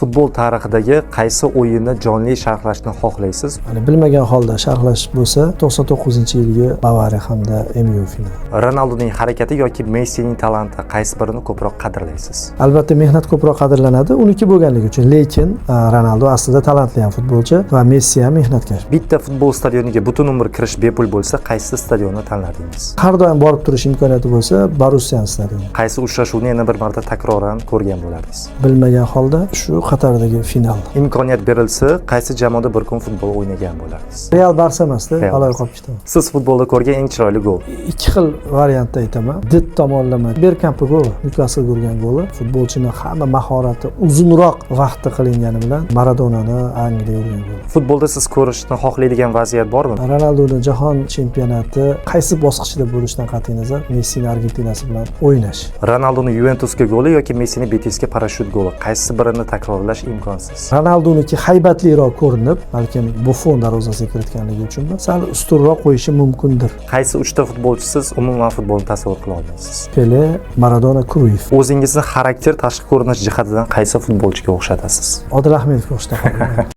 Futbol tarixidagi qaysi o'yinni jonli sharhlashni xohlaysiz? Hani bilmagan holda sharhlash bo'lsa, 99-yilgi Bavariya hamda MU finali. Ronalduning harakati yoki Messining talanti, qaysi birini ko'proq qadrlaysiz? Albatta, mehnat ko'proq qadrlanadi, uniki bo'lganligi uchun, lekin Ronaldu aslida talantli ham futbolchi va Messi ham mehnatkash. Bitta futbol stadioniga butun umr kirish bepul bo'lsa, qaysi stadionni tanlardingiz? Har doim borib turish imkoniyati bo'lsa, Borussiya stadioni. Qaysi uchrashuvni yana bir marta takroran ko'rgan bo'lardingiz? Bilmagan holda shu Qatardagi final. Imkoniyat berilsa, qaysi jamoada bir kun futbol o'ynagan bo'lardingiz? Real, Barsa emasda, Real. Aloy qolib ketaman. Siz futbolda ko'rgan eng chiroyli gol? Ikki xil variantda aytaman. Did tomonlama Bergkamp goli, Nyukasl urgan goli. Futbolchini hamma mahorati uzunroq vaqtda qilingani bilan Maradonani Angliya urgan goli. Futbolda siz ko'rishni xohlaydigan vaziyat bormi? Ronaldoni jahon chempionati qaysi bosqichida bo'lishidan qat'iy nazar, Messini Argentinasi bilan o'ynash. Ronaldoni Yuventusga goli yoki Messini Betisga parashyut goli, qaysi birini takrorlash imkonsiz? Ronaldoniki haybatliroq ko'rinib, balkim Buffon darvozasiga kiritganligi uchunmi, sal ustunroq qo'yishi mumkindir. Qaysi uchta futbolchisiz umuman futbolni tasavvur qila olmaysiz? Pele, Maradona, Cruyff. O'zingizni xarakter, tashqi ko'rinish jihatidan qaysi futbolchiga o'xshatasiz? Odil Ahmedovga o'xshatib.